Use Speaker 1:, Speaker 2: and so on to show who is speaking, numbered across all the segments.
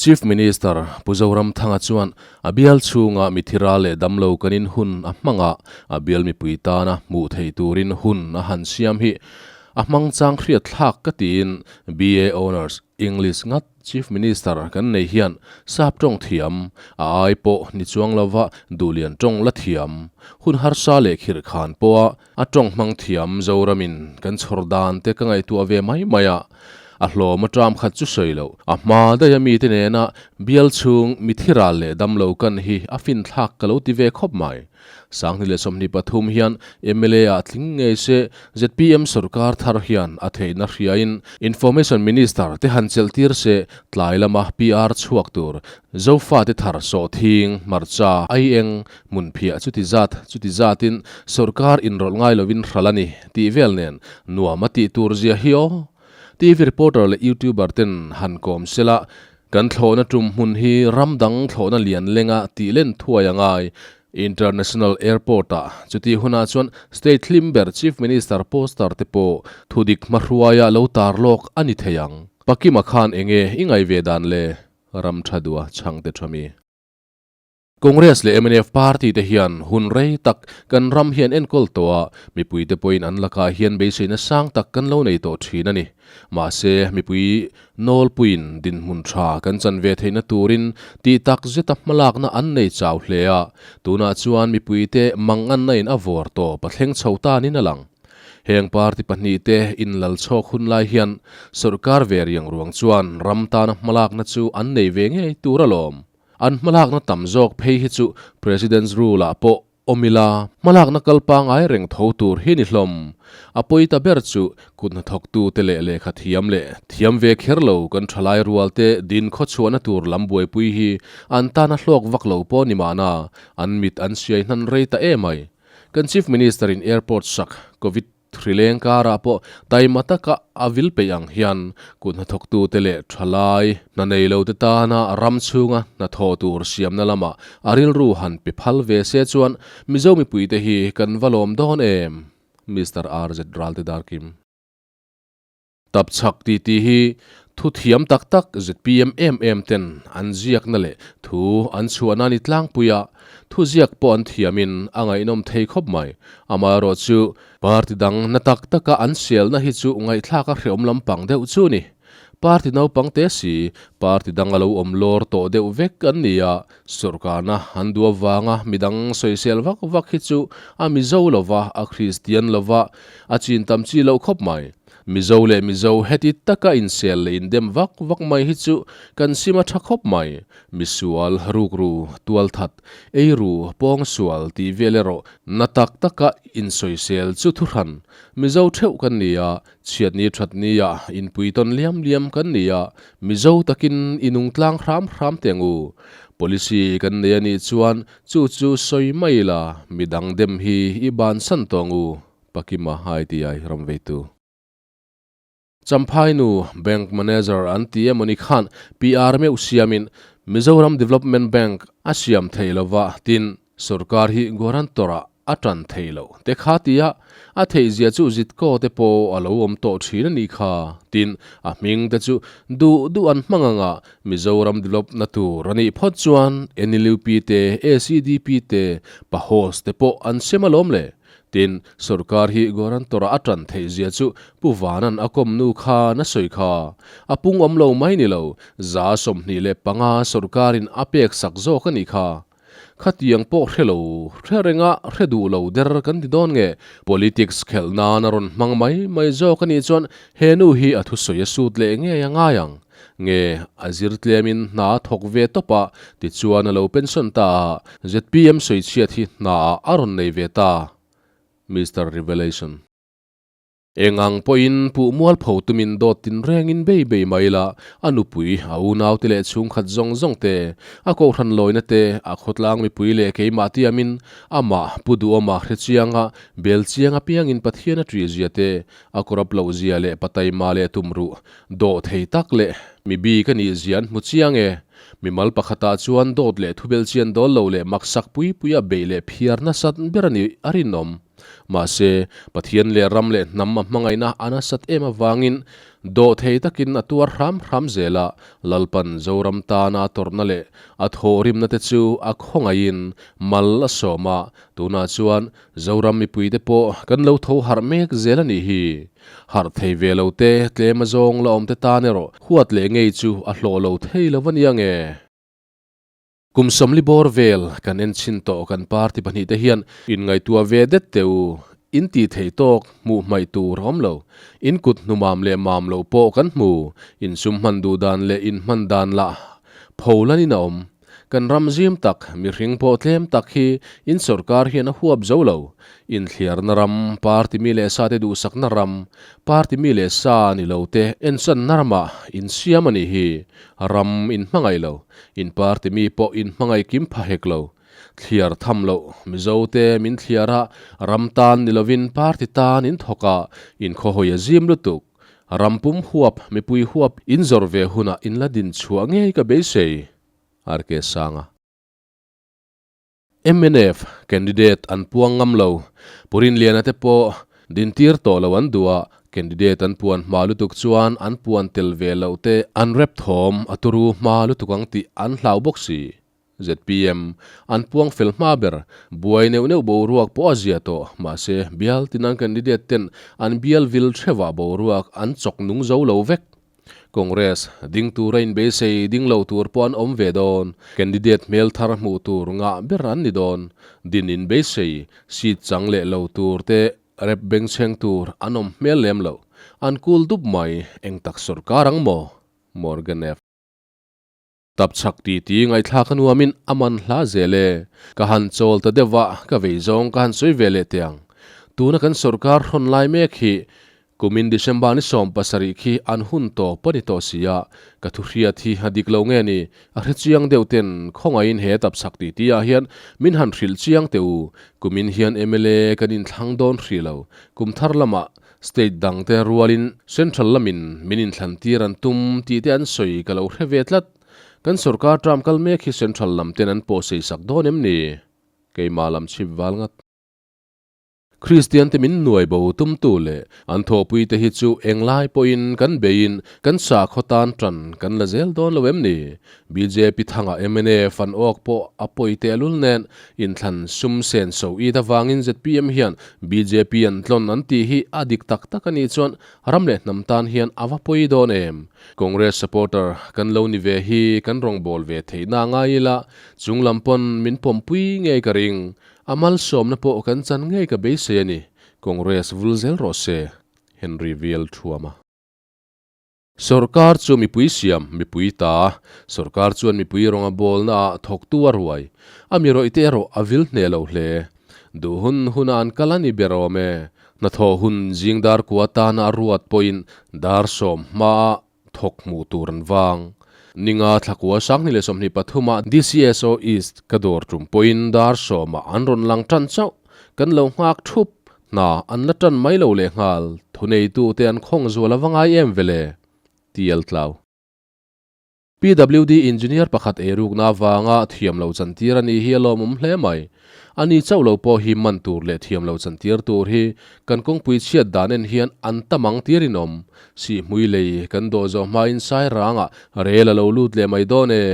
Speaker 1: Chief Minister Pu Zoramthanga chuan a bial chhunga mithira leh damlo kanin hun a hmang a, a bial mipui tana hmuh theih turin hun a han siam hi a hmang chang hriat thlak ka tiin BA Honours English ngat Chief Minister kan nei hian sap tawng thiam, a ai pawh ni chuang lova duhlian tawng la thiam, hun harsa leh khirh khan pawha a tawng hmang thiam Zoramin kan chhawr dan te ka ngaihtuah ve mai mai a, a hlawm a ṭam khat chu sawi loh. A hma daih a mite nena bial chhung mithi ral leh damlo kan hi a finthlak ka lo ti ve khawp mai. 2023 hian mla ah tling ngei se zpm sorkar thar hian a theihna hriain Information Minister te han chelh tir se tlai lama PR chhuak tur Zofate thar sawhthing hmarcha aieng hmunphiah chuti zat chuti zatin sorkar inrawlh ngai lovin hral a ni tih vel nen nuam a tih tur zia hi aw. TV reporter leh YouTuber ten han kawm sela Kan thlawhna tum hmun hi ram dang thlawhna lian lenga tih len thuai a ngai. International Airport-ah chutih hunah chuan State hlim ber Chief Minister poster te pawh thudik hmahruaia lo tar lawk a ni thei ang. Pakima khan enge i ngaih ve dan le? Ram tha duha chhangte tha mi. Congress leh mnf party te hian hun rei tak kan ram hian enkawl tawh a, mipui te pawhin an lakah hian beiseina sang tak kan lo nei tawh thin a ni. Mahse, mipui nawlpuiin dinhmun tha kan chan ve theihna turin tih tak zeta hmalakna an nei chau hle a, tunah chuan mipui te manganna in a vawr tawp a thleng chho tanin a lang. Heng party pahnihte inlal chhawk hun lai hian sawrkar ve riang ruang chuan ram tana hmalakna chu an nei ve ngei tur alawm. An hmalakna tam zawk phei hi chu President's Rule ah pawh awm ila, hmalakna kal pangai reng tho tur hi ni hlawm. A pawi ta ber chu kut hnathawktu te leh lehkha thiam leh thiam ve kher lo kan thalai rual te din khawchhuahna tur lam buaipui hi an tana hlawk vak lo pawh ni mahna an mit an siai hnan rei ta emai. Kan Chief Minister in airport sak Covid Thrileng karah pawh taima taka a vil peih ang hian kut hnathawktute leh thalai hna nei lote tana ram chhunga hnathawh tur siamna lamah a rilru han pe phal ve se chuan Mizo mipuite hi kan va lawm dawn em? Mister RZ Ralte Darkim. Tapchhak titi hi thu thiam tak tak zpm em em ten an ziakna leh thu an chhuahna a ni tlangpui a, thu ziak pawh an thiamin a ngaihnawm thei khawp mai. Amaherawhchu, party dang na tak taka an sialna hi chu ngaihthlak a hreawm lampang deuh chu ni. Party naupang te si, party dang a lo awm lawr tawh deuh vek an ni a, Sawrkarna an duh avanga midang sawisel vak vak hi chu a Mizo lova, a Kristian lova, a chin tam chi loh khawp mai. Mizo leh Mizo heti taka insel leh indem vak vak mai hi chu kan sim a tha khawp mai. Misual, rukru, tualthat, eiru, pawngsual tih vel erawh na tak taka insawisel chu thuhran Mizo theuh kan ni a, chhiatni thatnia inpui tawn liam liam kan ni a, Mizo takin i nung tlang hram hram teh ang u. Policy kan nei a nih chuan chu chu sawi mai la, midang dem hi i bansan tawh ang u. Pakima ITI ram veitu. Champhai nu Bank Manager an ti emawni khan PR meuh siamin Mizoram Development Bank a siam thei lova tin sorkar hi guarantor ah a tan thei lo te kha tia a theihzia chu zitkaw te pawh a lo awm tawh thin a nih kha tin a hming te chu duh duh an hmang anga Mizoram develop na tur a nih phawt chuan NLUP te ACDP te PAHOS te pawh an sem alawm le. Tin, sorkar hi guarantor-a a tan theih zia chu Pu Vanan a kawm nu khan a sawi kha. A pung awm lo mai ni lo, 25% sorkarin a pek sak zawk a nih kha. Khatiang pawh hre lo, hre renga hre duh lo der kan ti dawn nge? Politics khelh nan a rawn hmang mai mai zawk a nih chuan he nu hi a thusawi a sut leh ngei a ngai ang. Nge, a zir tlemin hna a thawk ve tawp a, tichuan a lo pension ta a, zpm sawichhiat hi hna ah a rawn nei ve ta. Mister Revelation. Eng ang pawhin puh mualpho tumin dawt tin rengin bei bei mai la, a nupui, a unaute leh chhungkhat zawng zawng te, a kohhran lawina te, a khawtlang mipui leh keimah tiamin amah Pu Duhawma hrechianga bel chiang apiangin Pathian a ṭihzia te, a kawrap lohzia leh pataima leh tumruh Dawh thei tak leh mi bik a nih zia an hmu chiang e. Mimal pakhatah chuan dawt leh thubel chian dawl lo leh maksak pui puia beih leh phiar nasat ber a nih a rinawm. Mahse, Pathian leh ram leh hnam a hmangaihna a nasat em avangin dawhthei takin a tuar hram hram zel a, Lalpan Zoram tana a tawrhna leh a thawhrimna te chu a khawngaihin mal a sawm a, tunah chuan Zoram mipuite pawh kan lo tho harh mek zel a nih hi. Harh thei ve lo te, tlem a zawng la awm te tan erawh huat leh ngei chu a hlawh lo thei lo a nia nge. Kum sawmli bawr vel kan en chhin tawh kan party pahnihte hian inngaihtuah ve det teh u, in tih theih tawk hmuh hmaih tur a awm lo. In kut hnu mam leh mam loh pawh kan hmu, in sum hman duh dan leh in hman dan lah pholan in a awm. Kan ram zim tak, mihring pawh tlem tak hi in sorkar hian a huap zo lo. Inthliarna ram, party mi leh sa te duhsakna ram, party mi leh sa ni lo te ensanna ramah in siam a nih hi. Ram in hmangaih lo. In party mi pawh in hmangaih kim pha hek lo. Thliar tham loh Mizo te min thliar a, ram tan ni lovin party tan in thawk a, in khawhawi a zim lutuk. Ram pum huap, mipui huap in zawrh ve hunah in la din chhuah ngei ka beisei. RK Sanga. Mnf candidate an puang ngam lo. Purinliana te pawh dintir tawh lo an duh a, candidate an puan hma lutuk chuan an puan tel ve loh te an rep thawm a turu hma lutuk ang tih an hlau bawk si. Zpm an puang fel hma ber, buai neuh neuh boruak pawh a zia tawh, mahse bial tin an candidate ten an bial vil theuhah boruak an chawk nung zo lo vek. Congress ding tura inbeisei ding lo tur pawh an awm ve dawn. Candidate hmel thar hmuh tur ngah ber an ni dawn. Din inbeisei, seat chang leh lo tur te rep bengchheng tur an awm hmel lem lo. An kul dup mai, eng tak sawrkar ang maw? Morgan F. Tapchhak titi ngaihthlak a nuamin a man hla zel e. Ka han chawl ta deuh a, ka vei zawng ka han sawi ve leh teh ang. Tuna kan sawrkar hrawn lai mek hi kumin December ni 70 khi an hun tawp a ni tawh si a, ka thu hriat hi a dik lo nge ni? A hre chiang deuh ten khawngaihin he tapchhak titi ah hian min han hrilh chiang teh u. Kumin hian mla kan inthlang dawn hrih lo. Kum thar lamah State dangte rualin Central lamin min inthlan tir an tum tih te an sawi ka lo hre ve tlat. Kan sorkar term kal mek hi Central lam ten an pawh sei sak dawn em ni? Keimah lam chhip val ngat. Kristian te min nuai bo tumtu leh an thawhpui te hi chu englai pawhin kan beiin kan sakhaw tan tan kan la zel dawn lo em ni? Bjp thanga mnf an awk pawh a pawi tehlul nen inthlan sum sen so it avangin zpm hian bjp an tlawn an tih hi a dik tak tak a nih chuan ram leh hnam tan hian a va pawi dawn em? Congress supporter kan lo ni ve hi kan rawngbâwl ve theihna a ngai ila chung lam pawn min pawmpui ngei ka ring. A malsawmna pawh kan chan ngei ka beisei a ni. Congress vul zel rawh se. Henry Vial Thuama. Sorkar chu mipui siam, mipui ta. Sorkar chuan mipui rawng a bawlna ah thawktu a ruai. A mi rawih te erawh a vil hneh lo hle. Duh hun huna an kal a ni ber awm e. Hnathawh hun zing dar kua tana a ruat pawhin dar sawm hmaa thawk hmuh tur an vang. Ninga thlakua 2023 ah DCSO East ka dawr tum pawhin dar sawmah an rawn lang tan chauh. Kan lo nghak thup. Hna an la tan mai lo lehnghal, thuneitute an khawng zual a va ngai em vele? TL Tlau. PWD Engineer pakhat eirukna avanga thiam lo chantir a nih hi a lawmawm hle mai. Ani chauh lo pawh hi man tur leh thiam lo chantir tur hi kan kawngpui chhiat dan en hian an tam ang tir in awm. Sihhmui lei kan dawh zawh hmain Sairangah rel a lo lut leh mai dawn e.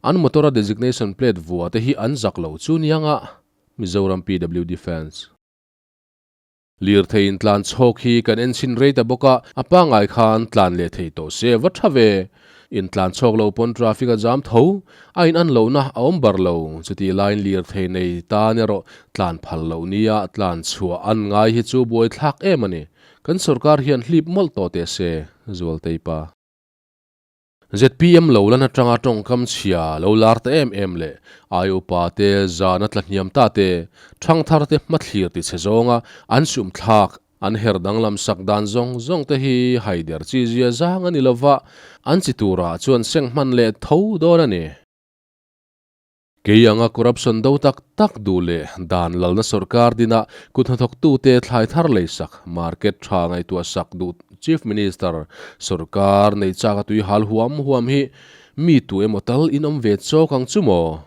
Speaker 1: An motor a designation plate vua te hi an zak lo chu nianga Mizoram PWD fans. Lirthei in tlan chhawk hi kan en chhin rei ta bawk a, a pangngai khan tlan leh thei tawh se va tha ve. In tlan chhawk lo pawn traffic a jam tho, a in an lohna a awm bar lo. Chutih laiin lirthei nei tan erawh tlan phal loh nia tlan chhuah an ngai hi chu buaithlak em a ni. Kan sorkar hian hlip mawlh tawh teh se, Zualtei pa. Zpm lo lan atanga tawngkam chhia lo lar ta em em leh ai upa te zan a tla hniam ta te, thangthar te hmathlir ti chhe zawnga an sum thlak, an her danglam sak dan zawng zawng te hi haider chi zia zang a ni lova, an chi turah chuan seng hman leh tho dawn a ni. Kei anga corruption do tak tak duh leh dan lalna sorkar dina kut hnathawktute thlai thar lei sak, market tha ngaihtuah sak duh Chief Minister sorkar nei chak a tui hal huam huam hi mi tu emaw tal in awm ve chawk ang chu maw?